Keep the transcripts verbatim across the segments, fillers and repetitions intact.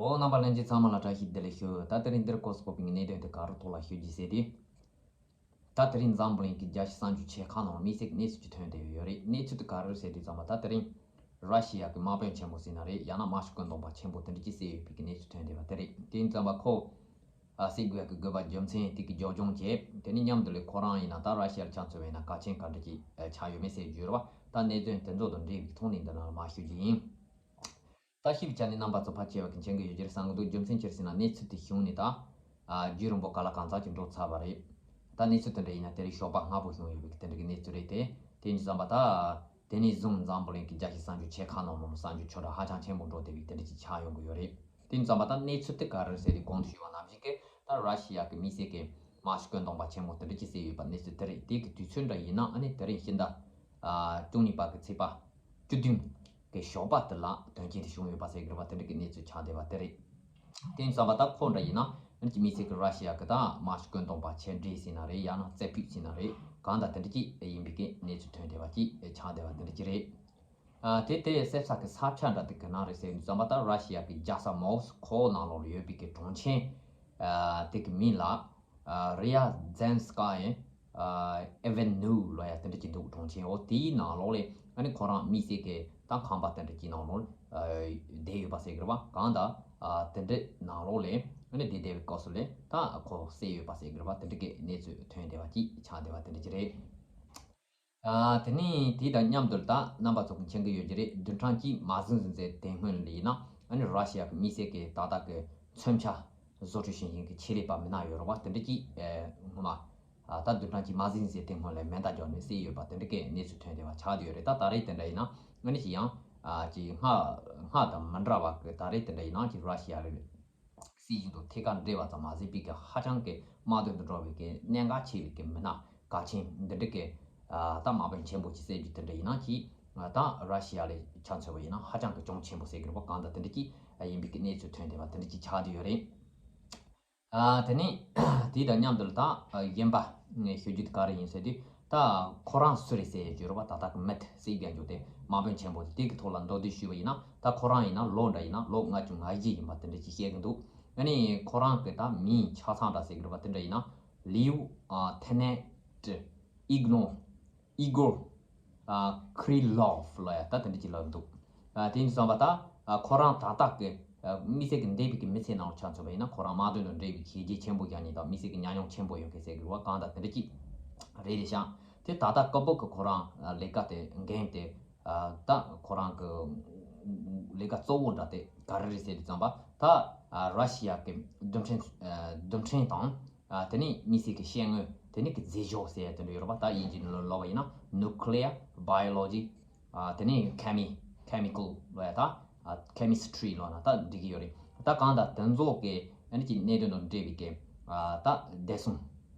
འོ། རྣམ་པ་ལྷན་རྒྱས་ཚང་མ་ལ་བཀྲ་ཤིས་བདེ་ལེགས་ཞུ། ད་དེ་རིང་འདིར་གོ་སྐོ་པིང་གི་གནད་དོན་དེ་ག་རུ་ཐོག་ལ་ཞུ་རྒྱུ་ཟེར་དུས། ད་དེ་རིང་འཛམ་བུ་གླིང་གི་རྒྱལ་སྤྱི་གསར་འགྱུར་ཆེ་ཁག་ནང་དམིགས་བསལ་གནས་ཚུལ་ཅིག་ཐོན་བསྡད་ཡོད་རེད། གནས་ཚུལ་དེ་ག་རེ་རེད་ཟེར་དུས་ཙམ་པ། ད་དེ་རིང་ར་ཤི་ཡ་གི་དམག་དཔོན་ཆེན་པོ་ཟེར་ན་རེད། ཡང་ན་དམག་སྤྱི་བཀོད་འདོམས་པ་ཆེན་པོ་དེ་འདྲ་ཅིག་བསད་ཡོད་པའི་གི་གནས་ཚུལ་ཐོན་བསྡད་པ་དེ་རེད། དེ་ཡིན་ཙམ་པ་ཁོ་ཨ་བསད་དགོས་ཡག་གི་དགོས་པ། རྒྱུ་མཚན་དེ་གི་རྒྱབ་ལྗོངས་བྱས། དེ་ནས་མཉམ་དུ་ལས་ཁོ་རང་ཡིན་ན་ད་ར་ཤི་ཡ་ལ་ཆ་མཚོན་པ་ཡིན་ན་གལ་ཆེན་ག་འདྲ་ཅིག་ཆགས་ཡོད་མེད་ཟེར་རྒྱུ་རེད་བ། ད་གནད་དོན་དེ་ཚོ་དང་འབྲེལ་བའི་ཐོག་ནས་འདི་ནང་ལ་མར་ཞུ་རྒྱུ་ཡིན། ད་ཞིབ་ཆ་ནས་རྣམ་པ་ཚོ་ཕལ་ཆེ་བ་གི་མཁྱེན་གྱི་ཡོད་ཀྱི་རེད་བསམ་གྱི་འདུག་རྒྱུ་མཚན་ཅི་རེད་ཟེར་ན། གནས་ཚུལ་དེ་བྱུང་ནས་ད་ཨ་རྒྱུན་རིང་པོ་ག་ལ་གང་ཙམ་ཅིག་འགྲོ་ཚར་བ་རེད། ད་གནས་ཚུལ་དེ་འདྲ་ཡིན་ན་དེ་རིང་ཞོགས་པ་སྔ་པོ་བྱུང་ཡོད་པའི་དེ་འདྲ་གི་གནས་ཚུལ་རེད་དེ། དེ་ཡིན་ཙམ་པ་ད་དེ་ནས་བཟུང་འཛམ་བུ་གླིང་གི་རྒྱལ་སྤྱིའི་གསར་འགྱུར་ཆེ་ཁག་ནང་ལོགས་ལ་གསར་འགྱུར་ཆེ་ཤོས་ཧ་ཅང་ཆེན་པོ་འགྲོ་བསྡད་པའི་དེ་འདྲ་ཅིག་ཆགས་ཡོང་གི་ཡོད་རེད། དེ་ཡིན་ཙམ་པ་ད་གནས་ཚུལ་དེ་ག་རེ་རེད་ཟེར་དུས། གོང་དུ་ཞུས་པ་ནང་བཞིན་གྱི་ད་ར་ཤི་ཡ་གི་དམིགས་བསལ་གྱི་དམག་སྤྱི་བཀོད་འདོམས་པ་ཆེན་མོ་དེ་འདྲ་ཅིག་བསད་ཡོད་པ་གནས་ཚུལ་དེ་རེད། དེ་གི་དུས་ཚོད་འདྲ་ཡིན་ན་ཨ་ནི་དེ་རིང་ཕྱི་ཟླ་ཨ་བཅུ་གཉིས་པ་གི་ཚེས་པ་བཅུ་བདུན་གི་ཞོགས་པ་དེ་ལ་དོན་རྐྱེན་དེ་བྱུང་ཡོད་པ་ཟེར་གྱི་རེད་བ། དེ་འདྲ་གི་གནས་ཚུལ་ཆགས་བསྡད་པ་དེ་རེད། དེ་ཡིན་ཙམ་པ་ད་ཁོ་འདྲ་ཡིན་ན་ཨ་ནི་ཅིག་དམིགས་བསལ་གྱི་ར་ཤི་ཡ་གི་ད་དམག་སྤྱི་བཀོད་འདོམས་པ་ཆེ་གྲས་ཟེར་ན་རེད། ཡང་ན་རྩེ་ཕུད་ཟེར་ན་རེད། གང་ལྟར་དེ་འདྲ་ཅིག་ཡིན་པའི་གི་གནས་ཚུལ་ཐོན་བསྡད་པ་ཅིག་ཆགས་བསྡད་པ་དེ་འདྲ་ཅིག་རེད། ཨ་དེ་དེ་གསལ་ས་གི་ས་ཆ་འདྲ་དེ་གི་ནང་རེད་ཟེར་ཙམ་པ། ད་ར་ཤི་ཡ་གི་རྒྱལ་ས་མོ་སི་ཁོ་ནང་ལོགས་ལ་ཡོད་པའི་གི་གྲོང་ཁྱེར་ཨ་དེ་གི་མིང་ལ་ཨ་རི་ཡ་ཛན་སི་ཀ་ཡི་ཨ་ཨེ་ཝེ་ནུ་ལབ་ཡ་དེ་འདྲ་ཅིག་འདུག་གྲོང་ཁྱེར། འོ་དེའི་ནང་ལོགས་ལ་ཨ་ནི་ཁོ་རང་དམིགས་བསལ་གི་ད་ཁང་པ་དེ་འདྲ་ཅིག་ནང་ལོགས་ཨ་བསྡད་ཡོད་པ་ཟེར་གི་རེད་བ། གང་ལྟར་ཨ་དེ་འདྲ་ནང་ལོགས་ལ་ཨ་ནི་བསྡད་བསྡད་པའི་སྐབས་སུ་ལ་ད་ཁོ་བསད་ཡོད་པ་ཟེར་གི་རེད་བ། དེ་འདྲ་གི་གནས་ཚུལ་ཐོན་བསྡད་པ་ཅིག་ཆགས་བསྡད་པ་དེ་འདྲ་ཅིག་རེད། ཨ་དེ་ནས་དེ་དང་མཉམ་དུ་ད་རྣམ་པ་ཚོ་གིས་མཁྱེན་གྱི་ཡོད་ཀྱི་རེད། བདུན་ཕྲག་གཅིག་མ་ཟིན་ཟིན་ཙམ་དེ་སྔོན་ལ་ཡིན་ན་ཨ་ནི་ར་ཤི་ཡ་གི་དམིགས་བསལ་གྱི་ཏག་ཏག་གི་མཚོན་ཆ་བཟོ་སྐྲུན་བྱེད་མཁན་གྱི་ཆེད་ལས་པ་མི་སྣ་ཡོད་རེད་བ། དེ་འདྲ་ཅིག་ཨ་སྔོན་མ་ཨ་ད་བདུན་ཕྲག་གཅིག་མ་ཟིན་ཟིན་ཙམ་དེ་སྔོན་ལ་མེ་མདའ་རྒྱག་ནས་བསད་ཡོད་པ་དེ་འདྲ་གི་གནས་ཚུལ་ཐོན་བསྡད་པ་ཆགས་བསྡད་ཡོད་རེད། ད་ད་རེས་དེ་འདྲ་ཡིན་ན་ཨ་ནི་ཅིག་ཡང་ཨ་ཅིག་སྔ་སྔ་དང་མི་འདྲ་བ་གི་ད་རེས་དེ་འདྲ་ཡིན་ན་ཅིག་ར་ཤི་ཡ་ལ་སྲིད་གཞུང་དང་ཐད་ཀར་འབྲེལ་བ་ཙམ་མ་ཟད་པའི་གི་ཧ་ཅང་གི་དམག་དོན་དུ་འགྲོ་བའི་གི་གནད་འགག་ཆེ་བའི་གི་མི་སྣ་གལ་ཆེན་འདི་འདྲ་གི་ཨ་ད་དམག་དཔོན་ཆེན་པོ་ཅིག་བསད་རྒྱུ་དེ་འདྲ་ཡིན་ན་ཅིག་ཨ་ད་ར་ཤི་ཡ་ལ་ཆ་མཚོན་པ་ཡིན་ན་ཧ་ཅང་གི་གྱོང་ཆེན་པོ་ཟེར་གི་རེད་པ། གང་ལྟར་དེ་འདྲ་ཅིག་ཡིན་པའི་གི་གནས་ཚུལ་ཐོན་བསྡད་པ་དེ་འདྲ་ཅིག་ཆགས་བསྡད་ཡོད་རེད། ཨ་དེ་ནས་དེ་དང་མཉམ་དུ་ད་ཨ་གཞན་པ་ངས་ཞུ་རྒྱུ་དེ་ག་རེ་ཡིན་ཟེར་དུས། ད་ཁོ་རང་སུ་རེད་ཟེར་རྒྱུ་རེད་པ། ད་ལྟ་གི་མི་དེ་བསད་རྒྱུ་དེ་དམག་དཔོན་ཆེན་པོ་དེ་དེ་གི་ཐོག་ལ་མདོར་བསྡུས་ཞུས་པ་ཡིན་ན། ད་ཁོ་རང་ཡིན་ན་ལོ་འདྲ་ཡིན་ན་ལོ་ལྔ་བཅུ་ང་བཞི་ཡིན་པ་དེ་འདྲ་ཅིག་བཤད་གི་འདུག་ཨ་ནི་ཁོ་རང་གི་ད་མིང་ཆ་ཚང་འདྲ་ཟེར་གི་རེད་པ། དེ་འདྲ་ཡིན་ན་ལིའུ་ཨ་ཐེ་ནེ་ཏི་ཨི་གནོ་ཨི་གོར་ཨ་ཁི་རི་ལོབ་ལབ་ཡ་ད་དེ་འདྲ་ཅིག་ལབ་འདུག་ཨ་དེ་ཡིན་དུས་ཙམ་པ་ད་ཨ་ཁོ་རང་ད་ལྟ་གི་ཨ་དམིགས་བསལ་གྱི་འདས་པའི་གི་མི་ཚེ་ནང་ལ་ཆ་མཚོན་པ་ཡིན་ན། ཁོ་རང་དམག་དོན་དང་འབྲེལ་བའི་བྱས་རྗེས་ཆེན་པོ་བཞག་མཁན་དང་དམིགས་བསལ་གྱི་ཉམས་མྱོང་ཆེན་པོ་ཡོད་མཁན་ཟེར་གི་རེད་པ། གང་ལྟར་དེ་འདྲ་ཅིག་རེད་དེ་ཤག་དེ་ད་ལྟ་སྐབས་བབ་ཀྱི་ཁོ་རང་ལས་ཀ་དེ་འགན་དེ་ཨ་ད་ཁོ་རང་གི་ལས་ཀ་གཙོ་བོ་འདྲ་དེ་ག་རེ་རེད་ཟེར་དུས་ཙམ་པ་ད་ཨ་ར་ཤི་ཡ་གི་རྡུལ་ཕྲན་ཨ་རྡུལ་ཕྲན་དང་། ཨ་དེ་ནས་དམིགས་བསལ་གྱི་བཤད་དངོས་དེ་ནས་གི་རྫས་སྦྱོར་ཟེར་ཡ་དེ་འདྲ་ཡོད་རེད་པ། ད་དབྱིན་ཇིའི་ནང་ལ་ལབ་པ་ཡིན་ན་nuclear biology། ཨ་དེ་ནས་chemi chemical ལབ་ཡ་ད་ཨ་chemistry ལབ་ན་ད་འགྲིག་གི་ཡོད་རེད། ད་གང་ལྟར་དེ་ཚོ་གི་ཨ་ནི་ཅིག་གནད་དོན་དང་འབྲེལ་བའི་གི་ཨ་ད་བདེ་སྲུང་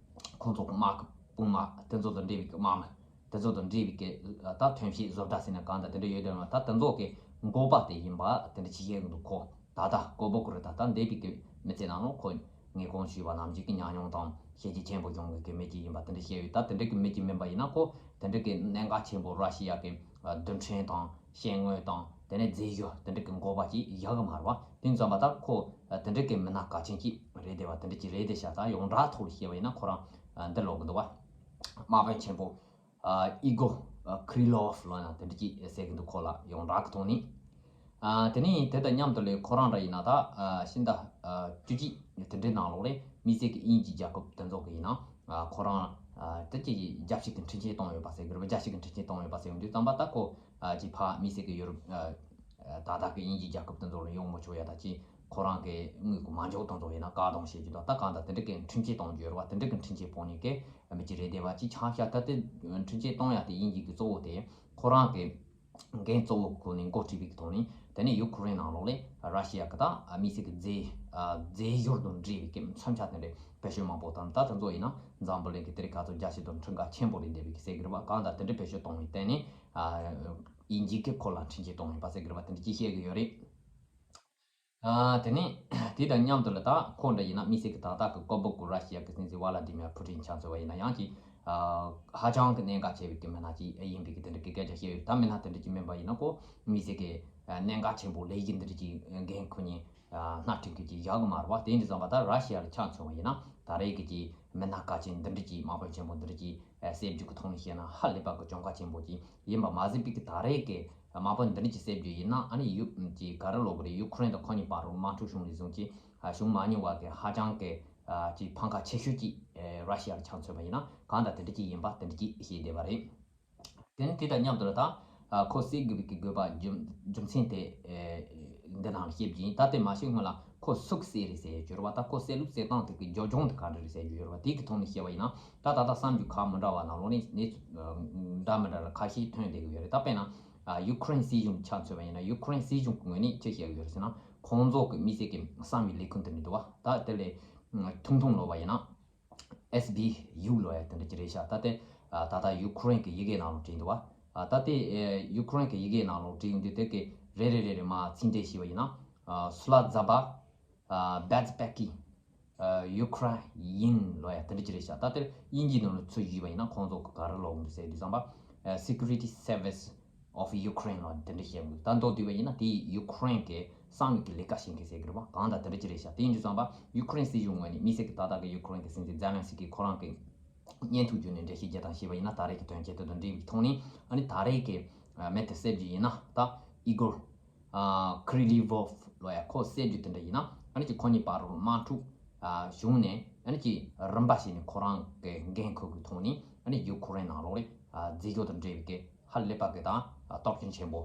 ཁོང་ཚོ་གི་དམག་གི་དཔུང་དམག་དེ་ཚོ་དང་འབྲེལ་བའི་གི་དམག་མི་དེ་ཚོ་དང་འབྲེལ་བའི་གི་ད་ཐོན་སྐྱེད་བཟོ་གྲྭ་ཟེར་ན་གང་ལྟར་དེ་འདྲ་ཡོད་དེ་རེད་པ། ད་དེ་ཚོ་གི་འགོ་པ་དེ་ཡིན་པ་དེ་འདྲ་ཅིག་བཤད་གི་འདུག་ཁོ། ད་ལྟ་ཀོ་བོ་ཀུ་རི་ད་ལྟ་འདས་པའི་གི་མི་ཚེ་ནང་ལ་ཁོ་ངས་གོང་ཞུས་པ་ནང་བཞིན་གྱི་ཉམས་མྱོང་དང་བྱས་རྗེས་ཆེན་པོ་བྱུང་གི་གི་མི་ཅིག་ཡིན་པ་དེ་འདྲ་བཤད་ཡོད། ད་དེ་འདྲ་གི་མི་ཅིག་མིན་པ་ཡིན་ན་ཁོ་དེ་འདྲ་གི་གནད་འགག་ཆེན་པོ་ར་ཤི་ཡ་གི་རྡུལ་ཕྲན་དང་བཤད་དངོས་དང་དེ་ནས་རྫས་སྦྱོར་དེ་འདྲ་གི་འགོ་པ་ཅིག་བཞག་གི་མ་རེད་པ། དེ་ཙམ་པ་ད་ཁོ་དེ་འདྲ་གི་མི་སྣ་གལ་ཆེན་ཅིག་རེད་བསྡད་པ་དེ་འདྲ་ཅིག་རེད་བསྡད་ཤག་ད་ཡོངས་གྲགས་ཐོག་ལ་བཤད་པ་ཡིན་ན་ཁོ་རང་འདི་ལབ་གི་འདུག་པ། དམག་དཔོན་ཆེན་པོ་ཨ་ཨི་གོ་ཨ་ཁི་རི་ལོབ་ལབ་ན་དེ་འདྲ་ཅིག་ཟེར་གི་འདུག་ཁོ་ལ་ཡོངས་གྲགས་ཀྱི་ཐོག་ནས། ཨ་དེ་ནས་དེ་དང་མཉམ་དུ་ལས་ཁོ་རང་འདྲ་ཡིན་ན་ད་ཨ་ཕྱི་ཟླ་ཨ་བཅུ་གཅིག་དེ་འདྲའི་ནང་ལོགས་ལས་དམིགས་བསལ་གྱི་དབྱིན་ཇིའི་རྒྱལ་ཁབ་དེ་ཚོ་གི་ཡིན་ན་ཨ་ཁོ་རང་ཨ་དེ་ཅིག་རྒྱལ་སྤྱི་གི་འཕྲིན་ཆས་བཏང་ཡོད་པ་ཟེར་གི་རེད་པ། རྒྱལ་སྤྱི་གི་འཕྲིན་ཆས་བཏང་ཡོད་པ་ཟེར་ཡོང་དུས་ཙམ་པ་ད་ཁོ་ཨ་ཅིག་ཕར་དམིགས་བསལ་གྱི་ཡོ་རོབ་ཨ་ད་ལྟ་གི་དབྱིན་ཇིའི་རྒྱལ་ཁབ་དེ་ཚོ་ལ་ཡོང་མི་ཆོག་ཡ། ད་ཅིག་ཁོ་རང་གི་དངུལ་གི་མ་འཇོག་དེ་ཚོ་ཡིན་ན་བཀག་སྡོམ་བྱེད་རྒྱུ་དང་། ད་གང་ལྟར་དེ་འདྲ་གི་འཕྲིན་ཆས་གཏོང་རྒྱུ་ཡོད་རེད་པ། དེ་འདྲ་གི་འཕྲིན་ཆས་ཕོག་ནས་གི་མི་གཅིག་རེད་བསྡད་པ་ཅིག་ཆགས་ཤག་ད་དེ་འཕྲིན་ཆས་གཏོང་ཡ་དེ་དབྱིན་ཇི་གི་གཙོ་བོ་དེ་ཁོ་རང་གི་འགན་གཙོ་བོ་ཁུར་ནས་འགོ་ཁྲིད་པའི་གི་ཐོག་ནས་དེ་ནས་ཡུ་ཁུ་རེན་ནང་ལོགས་ལ་ར་ཤི་ཡ་གི་ད་དམིགས་བསལ་གི་རྫས་རྫས་སྦྱོར་དང་འབྲེལ་བའི་གི་མཚོན་ཆ་དེ་འདྲ་བེད་སྤྱོད་མང་པོ་བཏང་། ད་དེ་ཚོ་ཡིན་ན་འཛམ་བུ་གླིང་གི་དེ་རིང་ཁ་ཚོ་རྒྱལ་སྤྱི་དང་འཁྲུག་འགག་ཆེན་པོ་རེད་བསྡད་པའི་གི་ཟེར་གི་རེད་པ། གང་ལྟར་དེ་འདྲ་བེད་སྤྱོད་གཏོང་བའི་སྟེང་ནས་དབྱིན་ཇི་གིས་ཁོ་ལ་འཕྲིན་ཆས་གཏོང་ཡོད་པ་ཟེར་གི་རེད་པ། དེ་འདྲ་ཅིག་བཤད་གི་ཡོད་རེད། ཨ་དེ་ནས་དེ་དང་མཉམ་དུ་ལ་ད་ཁོ་འདྲ་ཡིན་ན་དམིགས་བསལ་གྱི་ད་ལྟ་གི་ཀོ་བོ་ཀུ་ར་ཤི་ཡ་གི་སྲིད་འཛིན་ཝ་ལ་ཏི་མིར་ཕུ་ཏིན་ཆ་མཚོན་པ་ཡིན་ན་ཡང་ཅིག་ཨ་ཧ་ཅང་གི་གནད་འགག་ཆེ་བའི་གི་མི་སྣ་ཅིག་ཡིན་པའི་གི་དེ་འདྲ་གི་སྐད་ཆ་བཤད་ཡོད། ད་མི་སྣ་དེ་འདྲ་ཅིག་མིན་པ་ཡིན་ན་ཁོ་དམིགས་བསལ་གྱི་ཨ་གནད་འགག་ཆེན་པོ་ལས་གཞི་འདི་འདྲ་ཅིག་འགན་ཁུར་ནས་ སྣ་ཁྲིད་མཁན་ཅིག་བཞག་གི་མ་རེད་བ། དེ་འདྲ་བསམ་པ་ད་ར་ཤི་ཡ་ལ་ཆ་མཚོན་པ་ཡིན་ན་ད་རེས་ཀྱི་ཀྱི་མི་སྣ་དཀའ་ཆེན་འདི་འདྲ་ཅིག་དམག་དཔོན་ཆེན་པོ་འདི་འདྲ་ཅིག་བསད་རྒྱུ་གི་ཐོག་ནས་བཤད་ན་ཧ་ལས་པ་གི་གྱོང་ཁ་ཆེན་པོ་ཅིག་ཡིན་པ་མ་ཟད་པའི་གི་ད་རེས་ཀྱི་དམག་དཔོན་འདི་འདྲ་ཅིག་བསད་རྒྱུ་ཡིན་ན་ཨ་ནི་ཡུ་ཀྱི་ག་རེ་ལབ་དགོས་རེད། ཡུ་ཁུ་རེན་དང་ཁོ་གཉིས་བར་དུ་དམག་འཁྲུག་བྱུང་ནས་བཟུང་ཅིག་བྱུང་མ་མྱོང་བ་གི་ཧ་ཅང་གི་ཅིག་ཕམ་ཁ་ཆེ་ཤོས་ཅིག་ར་ཤི་ཡ་ལ་ཆ་མཚོན་པ་ཡིན་ན་གང་ལྟར་དེ་འདྲ་ཅིག་ཡིན་པ་དེ་འདྲ་ཅིག་བཤད་བསྡད་པ་རེད། དེ་ནི་དེ་དང་མཉམ་དུ་ད་ཁོ་བསད་དགོས་པའི་གི་དགོས་པ་རྒྱུ་རྒྱུ་མཚན་དེ་འདི་ནང་ལ་བཤད་རྒྱུ་ཡིན། ད་དེ་མ་བཤད་སྔོན་ལ་ཁོ་སུ་གིས་བསད་རེད་ཟེར་ཡོད་རེད་བ། ད་ཁོ་བསད་ལུགས་བསད་སྟངས་དེ་གི་རྒྱབ་ལྗོངས་དེ་ག་འདྲ་རེད་ཟེར་རྒྱུ་ཡོད་རེད་བ། དེ་གི་ཐོག་ནས་བཤད་པ་ཡིན་ན་ད་ད་ལྟ་གསར་འགྱུར་ཁག་མི་འདྲ་བ་ནང་ལོགས་ནས་གནས་ཚུལ་འདྲ་མི་འདྲ་ལ་ཁ་ཤས་ཐོན་བསྡད་གི་ཡོད་རེད། ད་དཔེར་ན་ཡུ་ཁུ་རེན་སྲིད་གཞུང་ཆ་མཚོན་པ་ཡིན་ན་ཡུ་ཁུ་རེན་སྲིད་གཞུང་གི་ངོས་ནས་ཅི་བཤད་གི་ཡོད་རེད་ཟེར་ན་ཁོང་ཚོ་གི་དམིགས་བསལ་གི་གསང་བའི་ལས་ཁུངས་དེ་འདྲ་འདུག་བ། ད་དེ་ལས་ཐུང་ཐུང་ལབ་པ་ཡིན་ན། ཨེས་བི་ཡུ་ལབ་ཡ་དེ་འདྲ་ཅིག་རེད་ཤག་ད་དེ་ད་ལྟ་ཡུ་ཁུ་རེན་གྱི་ཡི་གེ་ནང་ལ་བྲིས་འདུག་བ། ད་དེ་ཡུ་ཁུ་རེན་གྱི་ཡི་གེ་ནང་ལ་བྲིས་ཡོང་དུས་དེ་གི་རེ་རེ་རེ་རེ་མར་ཚིག་འགྲེལ་བྱས་པ་ཡིན་ན། སུ་ལ་ཛ་བ་བེ་ཛ་པེ་ཀི་ཡུ་ཁུ་རེན་ལབ་ཡ་དེ་འདྲ་ཅིག་རེད་ཤག་ད་དེ་དབྱིན་ཇིའི་ནང་ལ་ཚུར་བསྒྱུར་བ་ཡིན་ན་ཁོང་ཚོ་གི་ག་རེ་ལབ་འདུག་ཟེར་དུས་ཙམ་པ། Security Service of Ukraine ལ་དེ་འདྲ་བཤད་འདུག་ད་མདོར་བསྡུས་པ་ཡིན་ན་དེ་ཡུ་ཁུ་རེན་གྱི་གསང་བའི་གི་ལས་ཀ་བྱེད་མཁན་ཟེར་གི་རེད་བ། གང་ལྟར་དེ་འདྲ་ཅིག་རེད་ཤག་དེ་ཡིན་དུས་ཙམ་པ་ཡུ་ཁུ་རེན་སྲིད་གཞུང་ངོས་ནས་དམིགས་བསལ་གྱི་ད་ལྟ་གི་ཡུ་ཁུ་རེན་གྱི་སྲིད་འཛིན་ཛེ་ལན་སི་ཀི་ཁོ་རང་གི་བརྙན་ཐུང་བརྒྱུད་ནས་འགྲེལ་བཤད་རྒྱག་སྟངས་བྱས་པ་ཡིན་ན་ད་རེས་ཀྱི་དོན་རྐྱེན་དེ་དང་འབྲེལ་བའི་ཐོག་ནས་ཨ་ནི་ད་རེས་ཀྱི་མི་དེ་བསད་རྒྱུ་ཡིན་ན་ད་ཨི་གོར་ཁི་རི་ལི་ཝོབ་ལབ་ཡ་ཁོ་བསད་རྒྱུ་དེ་འདྲ་ཡིན་ན་ཨ་ནི་ཅིག་ཁོ་གཉིས་བར་དུ་དམག་འཁྲུག་བྱུང་ནས་ཨ་ནི་ཅིག་རིམ་པ་བྱས་ནས་ཁོ་རང་གི་འགན་ཁུར་གྱི་ཐོག་ནས་ཨ་ནི་ཡུ་ཁུ་རེན་ནང་ལོགས་ལ་རྫས་སྦྱོར་དང་འབྲེལ་བའི་གི་ཧ་ལས་པ་གི་ད་གཏོར་སྐྱོན་ཆེན་པོ་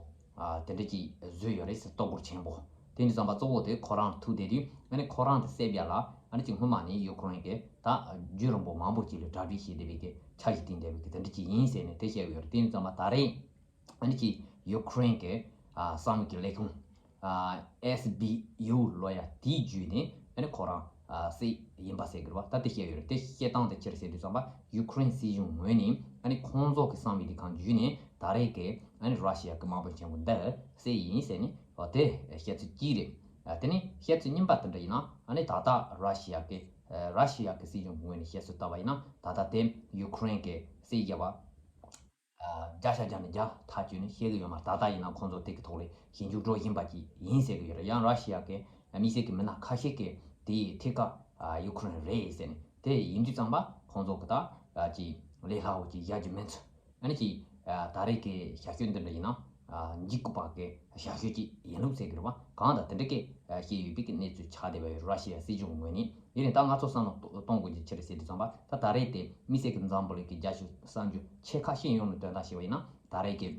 དེ་འདྲ་ཅིག་བཟོས་ཡོད་རེད་ཟེར། གཏོར་རྒོལ་ཆེན་པོ་དེ་འདྲ་ཙམ་པ་གཙོ་བོ་དེ་ཁོ་རང་ཐུག་བསྡད་དུས་ཨ་ནི་ཁོ་རང་དེ་བསད་ཡ་ལ་ཨ་ནི་ཅིག་སྔོན་མ་ནས་ཡུ་ཁུ་རེན་གི་ད་རྒྱུན་རིང་པོ་མང་པོ་ཅིག་ལ་གྲ་སྒྲིག་བྱས་བསྡད་པའི་གི་འཆར་གཞི་བཏིང་བསྡད་པའི་གི་དེ་འདྲ་ཅིག་ཡིན་ཟེར་ནས་དེ་བཤད་ཡོད་རེད། དེ་འདྲ་ཙམ་པ་ད་རེས་ཨ་ནི་ཅིག་ཡུ་ཁུ་རེན་གྱི་ཨ་གསང་བའི་གི་ལས་ཁུངས་ཨ་ཨེས་བི་ཡུ་ལབ་ཡ་དེའི་བརྒྱུད་ནས་ཨ་ནི་ཁོ་རང་ཨ་བསད་ཡིན་པ་ཟེར་གི་རེད་བ། ད་དེ་བཤད་ཡོད་རེད། དེ་བཤད་སྟངས་དེ་ཅི་རེད་ཟེར་དུས་ཙམ་པ་ཡུ་ཁུ་རེན་སྲིད་གཞུང་ངོས་ནས་ཨ་ནི་ཁོང་ཚོ་གི་གསང་བའི་ལས་ཁང་བརྒྱུད་ནས་ད་རེས་ཀྱི་ཨ་ནི་ར་ཤི་ཡ་གི་དམག་དཔོན་ཆེན་པོ་འདི་བསད་ཡིན་ཟེར་ནས་འོ་དེ་བཤད་ཚུལ་གཅིག་རེད། ཨ་དེ་ནས་བཤད་ཚུལ་གཉིས་པ་དེ་འདྲ་ཡིན་ན་ཨ་ནི་ད་ལྟ་ར་ཤི་ཡ་གི་ཨ་ར་ཤི་ཡ་གི་སྲིད་གཞུང་གི་ངོས་ནས་བཤད་ཚུལ་ལྟ་བ་ཡིན་ན་ད་ལྟ་དེ་ཡུ་ཁུ་རེན་གི་བསད་བཞག་པ། བརྒྱ་ཆ་བརྒྱ་ནས་བརྒྱ་ཐག་གཅོད་ནས་བཤད་གི་ཡོད་མ་རེད། ད་ལྟ་ཡིན་ན་ཁོང་ཚོ་དེ་གི་ཐོག་ལ་ཞིབ་འཇུག་འགྲོ་བཞིན་པ་ཅིག་ཡིན་ཟེར་གི་ཡོད་རེད། ཡང་ར་ཤི་ཡ་གི་དམིགས་བསལ་གི་མི་སྣ་ཁ་ཤས་ཀྱིས་དེའི་ཐད་ཀ་ཡུ་ཁུ་རེན་རེད་ཟེར་ནས་དེ་ཡིན་དུས་ཙམ་པ་ཁོང་ཚོ་གི་ད་ཅིག་ལས་སླ་བོ་ཅིག་བཞག་རྒྱུ་མིན་ཚུལ་ཨ་ནི་ཅིག་ད་རེས་ཀྱི་བྱ་སྤྱོད་འདི་འདྲ་ཡིན་ན་འཇིགས་སྐུལ་བ་གི་བྱ་སྤྱོད་ཅིག་ཡིན་ལུགས་ཟེར་གི་རེད་བ། གང་ལྟར་དེ་འདྲ་གི་བཤད་ཡོད་པའི་གི་གནས་ཚུལ་ཆགས་བསྡད་པ་ཡོད་ར་ཤི་ཡ་སྲིད་གཞུང་ངོས་ནས། ཡིན་ནའི་ད་ང་ཚོ་བསམ་བློ་གཏོང་དགོས་རྒྱུ་ཅི་རེད་ཟེར་དུས་ཙམ་པ་ད་ད་རེས་དེ་དམིགས་བསལ་གྱི་འཛམ་བུ་གླིང་གི་རྒྱལ་སྤྱིའི་གསར་འགྱུར་ཆེ་ཁག་ཤེས་ཡོང་ནས་དོན་དག་ཞིག་བ་ཡིན་ན་ད་རེས་ཀྱི་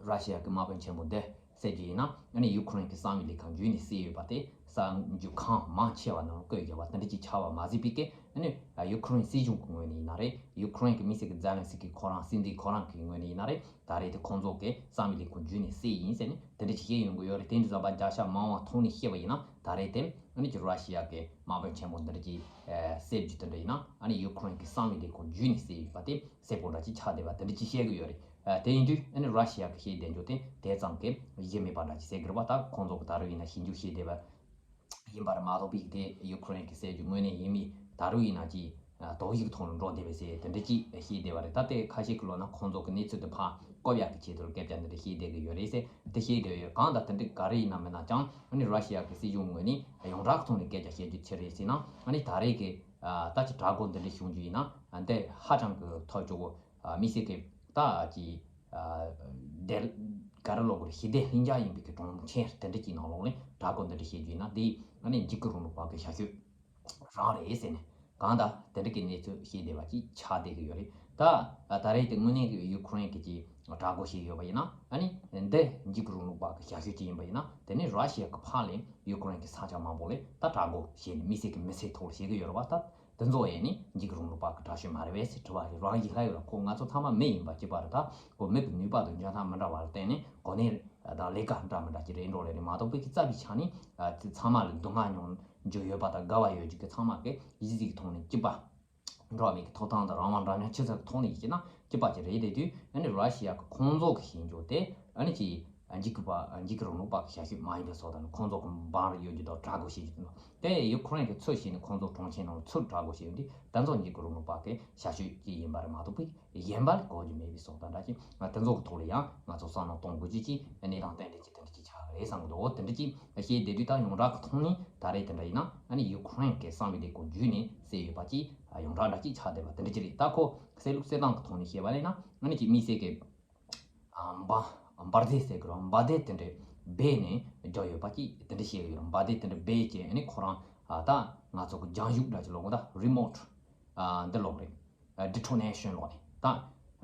ར་ཤི་ཡ་གི་དམག་དཔོན་ཆེན་པོ་འདི་བསད་རྒྱུ་ཡིན་ན་ཨ་ནི་ཡུ་ཁུ་རེན་གྱི་གསང་བའི་ལས་ཁང་བརྒྱུད་ནས་བསད་ཡོད་པ་དེ་གསར་འགྱུར་ཁང་མང་ཆེ་བ་ནང་བཀོད་ཡོད་པ་དེ་འདྲ་ཅིག་ཆགས་པ་མ་ཟད་པའི་གི་ཨ་ནི་ཡུ་ཁུ་རེན་སྲིད་གཞུང་གི་ངོས་ནས་ཡིན་ན་རེད། ཡུ་ཁུ་རེན་གྱི་དམིགས་བསལ་གྱི་ཛེ་ལན་སི་ཀི་ཁོ་རང་སྲིད་འཛིན་ཁོ་རང་གི་ངོས་ནས་ཡིན་ན་རེད། ད་རེས་དེ་ཁོང་ཚོ་གི་གསང་བའི་ལས་ཁུངས་བརྒྱུད་ནས་བསད་ཡིན་ཟེར་ནས་དེ་འདྲ་ཅིག་བཤད་ཡོང་གི་ཡོད་རེད། དེ་འདྲ་ཙམ་པ་བརྒྱ་ཆ་མང་བ་ཐོག་ནས་བཤད་པ་ཡིན་ན་ད་རེས་དེ་ཨ་ནི་ཅིག་ར་ཤི་ཡ་གི་དམག་དཔོན་ཆེན་པོ་འདི་འདྲ་ཅིག་བསད་རྒྱུ་དེ་འདྲ་ཡིན་ན་ཨ་ནི་ཡུ་ཁུ་རེན་གི་གསང་བའི་ལས་ཁུངས་བརྒྱུད་ནས་བསད་ཡོད་པ་དེ་གསལ་པོ་འདྲ་ཅིག་ཆགས་བསྡད་པ་དེ་འདྲ་ཅིག་བཤད་གི་ཡོད་རེད། དེ་ཡིན་དུས་ཨ་ནི་ར་ཤི་ཡ་གི་བཤད་བསྡད་རྒྱུ་དེ་དེ་ཙམ་གི་གཞི་མེད་པ་འདྲ་ཅིག་གསལ་གི་རེད་བ། ད་ཁོང་ཚོ་གི་ད་རུང་ཡིན་ན་ཞིབ་འཇུག་བྱས་བསྡད་པ། ཡིན་པར་མ་གཏོགས་པའི་དེ་ཡུ་ཁུ་རེན་གྱི་བསད་རྒྱུ་དངོས་གནས་ཡིན་མིན་ད་རུང་ཡིན་ན་ཅིག་དོགས་ཡིག་ཐོག་ལ་འགྲོ་བསྡད་པའི་ཟེར་དེ་འདྲ་ཅིག་བཤད་བསྡད་པ་རེད། ད་དེ་ཁ་ཤས་ཀྱི་ལོ་ན་ཁོང་ཚོ་གི་གནས་ཚུལ་དེ་ཕར་བཀོད་ཡག་གི་ཆེད་དུ་སྐད་ཆ་འདི་འདྲ་བཤད་བསྡད་ཀྱི་ཡོད་རེད་ཟེར་དེ་བཤད་བསྡད་ཡོད། གང་ལྟར་དེ་འདྲ་ག་རེ་ཡིན་ན་མིན་ན་ཀྱང་ཨ་ནི་ར་ཤི་ཡ་གི་སྲིད་གཞུང་ངོས་ནས་ཡོངས་གྲགས་ཐོག་ནས་སྐད་ཆ་བཤད་རྒྱུ་ཅི་རེད་ཟེར་ན་ཨ་ནི་ད་རེས་ཀྱི་ད་ཅི་དྲག་རྒོལ་འདི་འདྲ་བྱུང་རྒྱུ་ཡིན་ན་འདི་ཧ་ཅང་གི་ཐབས་སྐྱོ་བོ། དམིགས་བསལ་གྱི་ད་ཀྱི་དེ་ག་རེ་ལབ་དགོས་རེད། ཞི་བདེ་ལྷིང་འཇགས་ཡིན་པའི་གི་གྲོང་ཁྱེར་དེ་འདྲ་ཅིག་ནང་ལོགས་ནས་དྲག་རྒོལ་འདི་འདྲ་བྱེད་རྒྱུ་ཡིན་ན་འདི་ཨ་ནི་འཇིགས་སྐུལ་རིང་ལུགས་པ་གི་བྱ་སྤྱོད་རང་རེད་ཟེར་ནས་གང་ལྟར་དེ་འདྲ་གི་གནས་ཚུལ་བཤད་བསྡད་པ་ཅིག་ཆགས་བསྡད་ཀྱི་ཡོད་རེད། ད་ད་རེས་དེ་དངོས་གནས་ཀྱི་ཡུ་ཁུ་རེན་གྱི་ཀྱི་དྲག་རྒོལ་བྱས་ཡོད་པ་ཡིན་ན་ཨ་ནི་འདི་འཇིགས་སྐུལ་རིང་ལུགས་པ་གི་བྱ་སྤྱོད་ཅིག་ཡིན་པ་ཡིན་ན་དེ་ནི་ར་ཤི་ཡ་གི་ཕར་ལ་ཡུ་ཁུ་རེན་གྱི་ས་ཆ་མང་པོ་ལ་ད་དྲག་རྒོལ་བྱས་ནས་དམིགས་བསལ་གྱི་མི་སེར་ཐོག་ལ་བྱེད་ཀྱི་ཡོད་རེད་བ། ད། དེ་ཚོ་ཡིན་ནི་འཇིགས་སྐུལ་རིང་ལུགས་པ་གི་དྲག་ཤོས་མ་རེད་པས་ཟེར་དྲི་བ་རེ་རང་ཡིན་ལྷ་ཡོད་ལ་ཁོ་ང་ཚོ་ཚང་མ་མི་ཡིན་པ་གཅིག་པ་རེད། ད་ཁོ་མི་གི་ནུས་པ་དང་འཇོན་ཐང་མི་འདྲ་བ་ལ་བརྟེན་ནས་གོ་གནས་དང་ལས་ཀ་འདྲ་མི་འདྲ་ཅིག་རེད་འགྲོ་ལེ་རེད་མ་གཏོགས་པའི་གི་རྩ་བའི་ཆ་ནས་ཚང་མ་ལ་སྡུག་བསྔལ་མྱོང་རྒྱུ་ཡོད་པ་དང་དགའ་བ་ཡོད་རྒྱུ་གི་ཚང་མ་གི་གཞི་རྩའི་ཐོག་ནས་གཅིག་པ་འགྲོ་བ་མི་གི་ཐོབ་ཐང་དང་རང་དབང་འདྲ་མཉམ་ཆེ་ས་གི་ཐོག་ནས་ཡིན་ན་གཅིག་པ་ཅིག་རེད། དེ་དུས་ཨ་ནི་ར་ཤི་ཡ་གི་ཁོང་ཚོ་གི་ཤེས་འཇོག་དེ་ཨ་ནི་ཅིག་འཇིགས་སྐུལ་པ་འཇིགས་སྐུལ་རིང་ལུགས་པ་གི་ཞབས་ཞུ་མ་ཡིན་པའི་བཟོ་ལྟ་ནི་ཁོང་ཚོ་གི་འབངས་ཡོད་རྒྱུ་དང་དྲག་རྒོལ་བྱེད་རྒྱུ་དང་། དེ་ཡུ་ཁུ་རེན་གྱི་ཚུར་བྱས་ནས་ཁོང་ཚོ་གྲོང་ཁྱེར་ནང་ཚུར་དྲག་རྒོལ་བྱས་ཡོད་དུས་ད་ཚོ་འཇིགས་སྐུལ་རིང་ལུགས་པ་གི་ཞབས་ཞུ་ཅིག་ཡིན་པ་རེད་མ་གཏོགས་པའི་གཞན་པ་ལ་གོ་རྒྱུ་མེད་པའི་བཟོ་ལྟ་འདྲ་ཅིག་ང་དེ་ཚོ་གི་ཐོག་ལ་ཡང་ང་ཚོ་བསམ་བློ་གཏོང་དགོས་རྒྱུ་ཅིག་གནས་སྟངས་ཏན་ཏན་ཅིག་དེ་འདྲ་ཅིག་ཆགས་ཀྱི་རེད་བསམ་གི་འདུག་དེ་འདྲ་ཅིག་བཤད་བསྡད་དུས་ད་ཡོངས་གྲགས་ཀྱི་ཐོག་ནས་ད་རེས་དེ་འདྲ་ཡིན་ན་ཨ་ནི་ཡུ་ཁུ་རེན་གྱི་བསམ་པའི་ལས་ཁུངས་བརྒྱུད་ནས་གསལ་ཡོད་པ་ཅིག་ཡོངས་གྲགས་འདྲ་ཅིག་ཆགས་བསྡད་པ་དེ་འདྲ་ཅིག་རེད། ད་ཁོ་གསལ་ལུགས་གསལ་སྟངས་ཀྱི་ཐོག་ནས་བཤད་པ་ཡིན་ན་ཨ་ནི་ཅིག་དམིགས་བསལ་གྱི་ཨ་འབར་འབར་རྫས་ཟེར་གི་རེད་བ། འབར་མདེལ་དེ་འདྲ་སྦས་ནས་འཇོག་ཡོད་པ་ཅིག་དེ་འདྲ་བཤད་གི་ཡོད་རེད། འབར་མདེལ་དེ་འདྲ་སྦས་ཀྱི་ཨ་ནི་ཁོ་རང་ཨ་ད་ང་ཚོ་གི་རྒྱང་བཞུགས་འདྲ་ཅིག་ལོག་གི་ད་རི་མོ་ཊི་ཨ་འདི་ལོག་རེད། ཨ་ཌི་ཊོ་ནེ་ཤན་ལོག་ནས་ད་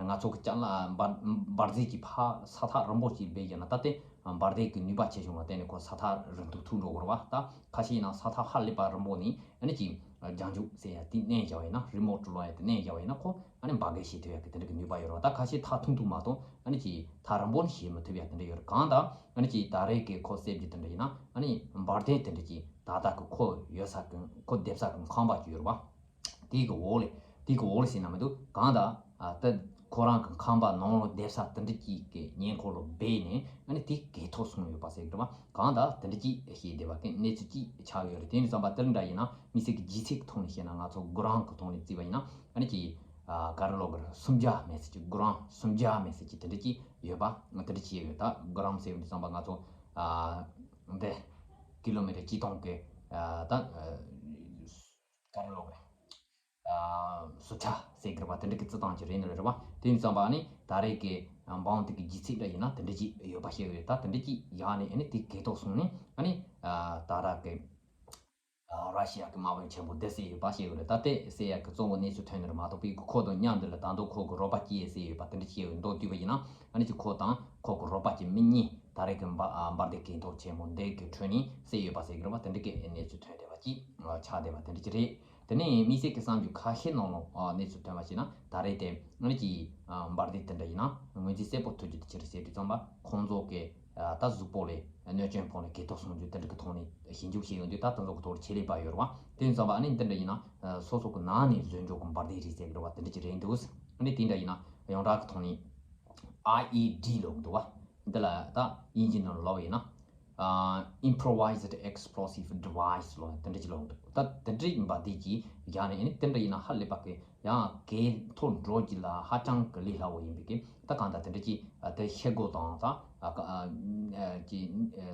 ང་ཚོ་གི་ཅ་ལག་འབར་འབར་རྫས་ཀྱི་ཕ་ས་ཐག་རིང་པོ་ཅིག་སྦས་ཀྱི་ན་ད་དེ་འབར་མདེལ་གི་ནུས་པ་ཆེ་ཆུང་ལ་བརྟེན་ནས་ཁོ་ས་ཐག་རིང་དུ་ཐུག་འགྲོ་གི་རེད་བ། ད་ཁ་ཤས་ཡིན་ན་ས་ཐག་ཧ་ལས་པ་རིང་པོ་ནས་ཨ་ནི་ཅིག་རྒྱང་རྒྱུག་ཟེར་ཡ་དེ་མནན་བཞག་པ་ཡིན་ན་རི་མོ་ཊི་ལོག་ཡ་དེ་མནན་བཞག་པ་ཡིན་ན་ཁོ་ཨ་ནི་འབར་གས་བྱེད་ཐུབ་ཡ་གི་དེ་འདྲ་གི་ནུས་པ་ཡོད་རེད་བ། ད་ཁ་ཤས་ཐག་ཐུང་ཐུང་མ་གཏོགས་ཨ་ནི་ཅིག་ཐག་རིང་པོ་ནས་བྱེད་མི་ཐུབ་ཡ་དེ་འདྲ་ཡོད་རེད། གང་ལྟར་ཨ་ནི་ཅིག་ད་རེས་ཀྱི་ཁོ་གསལ་རྒྱུ་དེ་འདྲ་ཡིན་ན་ཨ་ནི་འབར་མདེལ་དེ་འདྲ་ཅིག་ད་ལྟ་གི་ཁོ་ཡོད་ས་གི་ཁོ་སྡོད་ས་གི་ཁང་པ་ཅིག་ཡོད་རེད་བ། དེ་གི་འོག་ལས་དེ་གི་འོག་ལས་ཟེར་ན་མི་འདུག་གང་ལྟར་ཨ་ད་ཁོ་རང་གི་ཁང་པ་ནང་ལ་སྡོད་ས་དེ་འདྲ་ཅིག་གི་ཉེ་འཁོར་ལ་སྦས་ནས་ཨ་ནི་དེ་གས་ཐོག་སོང་ཡོད་པ་ཟེར་གི་རེད་བ། གང་ལྟར་དེ་འདྲ་ཅིག་བཤད་བསྡད་པ་གི་གནས་ཚུལ་ཅིག་ཆགས་ཡོད་རེད། དེ་ནས་བསམ་པ་དེ་འདྲ་ཡིན་ན་དམིགས་བསལ་གྱི་ལྗིད་ཚད་ཀྱི་ཐོག་ནས་བཤད་ན་ང་ཚོ་གྷི་རམ་གྱི་ཐོག་ནས་བརྩིས་པ་ཡིན་ན་ཨ་ནི་ཅིག་ཨ་ག་རེ་ལབ་དགོས་རེད། སུམ་བརྒྱ་མེད་ཚད་ཅིག་གྷི་རམ་སུམ་བརྒྱ་མེད་ཚད་ཅིག་དེ་འདྲ་ཅིག་ཡོད་པ་དེ་འདྲ་ཅིག་ཡོད། ད་གྷི་རམ་ཟེར་བ་འདི་བསམ་པ་ང་ཚོ་ཨ་འདི་ཀི་ལོ་མི་ཊར་གཅིག་སྟོང་གི་ཨ་ད་ཨ་ག་རེ་ལབ་དགོས་རེད། ཨ་སུ་ཆ་ཟེར་གི་རེད་བ། དེ་འདྲ་གི་རྩི་སྟངས་ཅིག་རེད་ནི་རེད་བ། དེ་ཡིན་ཙང་བ་ནི་ད་རེས་ཀྱི་འབར་མདེལ་གྱི་ལྗིད་ཚད་འདྲ་ཡིན་ན་དེ་འདྲ་ཅིག་ཡོད་པ་ཤེས་ཡོད། ད་དེ་འདྲ་ཅིག་ཡག་ནས་ཨ་ནི་དེ་གས་ཐོག་སོང་ནས་ཨ་ནི་ཨ་ད་རེས་ཀྱི་ཨ་ར་ཤི་ཡ་གི་དམག་དཔོན་ཆེན་པོ་འདི་བསད་ཡོད་པ་ཤེས་ཡོད་རེད། ད་དེ་བསད་ཡག་གི་གཙོ་བོ་གནས་ཚུལ་ཐོན་ནི་རེད་མ་གཏོགས་པའི་ཁོ་དང་མཉམ་དུ་ལ་ད་དུང་ཁོ་གི་རོགས་པ་སྐྱེས་བསད་ཡོད་པ་དེ་འདྲ་ཤེས་ཡོད། མདོར་བསྡུས་པ་ཡིན་ན་ཨ་ནི་ཅིག་ཁོ་དང་ཁོ་གི་རོགས་པ་གྱི་མི་གཉིས་ད་རེས་ཀྱི་འབར་ཨ་འབར་མདེལ་གས་ཐོག་ཆེན་མོ་འདི་གི་ཁྲོད་ནས་བསད་ཡོད་པ་ཟེར་གི་རེད་བ། དེ་འདྲ་གི་གནས་ཚུལ་ཐོན་བསྡད་པ་ཅིག་ཆགས་བསྡད་པ་དེ་འདྲ་ཅིག་རེད། དེ་ནས་དམིགས་བསལ་གྱི་གསར་འགྱུར་ཁ་ཤས་ནང་ལ་ཨ་གནས་ཚུལ་ཐོན་པ་ཞིག་ན་ད་རེས་དེ་ཨ་ནི་ཅིག་ཨ་འབར་མདེལ་དེ་འདྲ་ཡིན་ན་ངོས་འཛིན་གསལ་པོ་ཐུབ་རྒྱུ་དེ་ཅི་རེད་ཟེར་དུས་ཙམ་པ་ཁོང་ཚོ་གི་ཨ་ད་གཟུགས་པོ་ལས་གནོད་སྐྱོན་ཕོག་ནས་གས་ཐོག་སོང་རྒྱུ་དེ་འདྲ་གི་ཐོག་ནས་ཞིབ་འཇུག་བྱས་ཡོང་དུས་ད་དེ་ཚོ་གི་ཐོག་ལ་ཆེད་ལས་པ་ཡོད་རེད་བ། དེ་ཡིན་ཙམ་པ་ཨ་ནི་འདི་འདྲ་ཡིན་ན་ཨ་སོ་སོ་གི་ནང་ནས་བཟོས་འཇོག་གི་འབར་མདེལ་རེད་ཟེར་གི་རེད་བ། དེ་འདྲ་ཅིག་རེད་འདུག་ཨ་ནི་དེ་འདྲ་ཡིན་ན་ཡོངས་གྲགས་ཀྱི་ཐོག་ནས་ཨའི་ཨི་ཌི་ལབ་འདུག་བ། འདི་ལ་ད་དབྱིན་ཇི་ནང་ལ་ལབ་ཡིན་ན་ཨ་improvised explosive device ལབ་དེ་འདྲ་ཅིག་ལབ་འདུག་ད་དེ་འདྲ་ཡིན་པ་འདི་ཅིག་ཡང་ནས་ཨ་ནི་དེ་འདྲ་ཡིན་ན་ཧ་ལས་པ་གི་ཡང་གས་ཐོག་འགྲོ་རྒྱུ་ལ་ཧ་ཅང་གི་ལས་སླ་བོ་ཡིན་པའི་གི་ད་གང་ལྟར་དེ་འདྲ་ཅིག་ཨ་དེ་ཤེལ་སྒོ་དང་ད་ཨ་ཀ་ཨ་ཨ་ཅིག་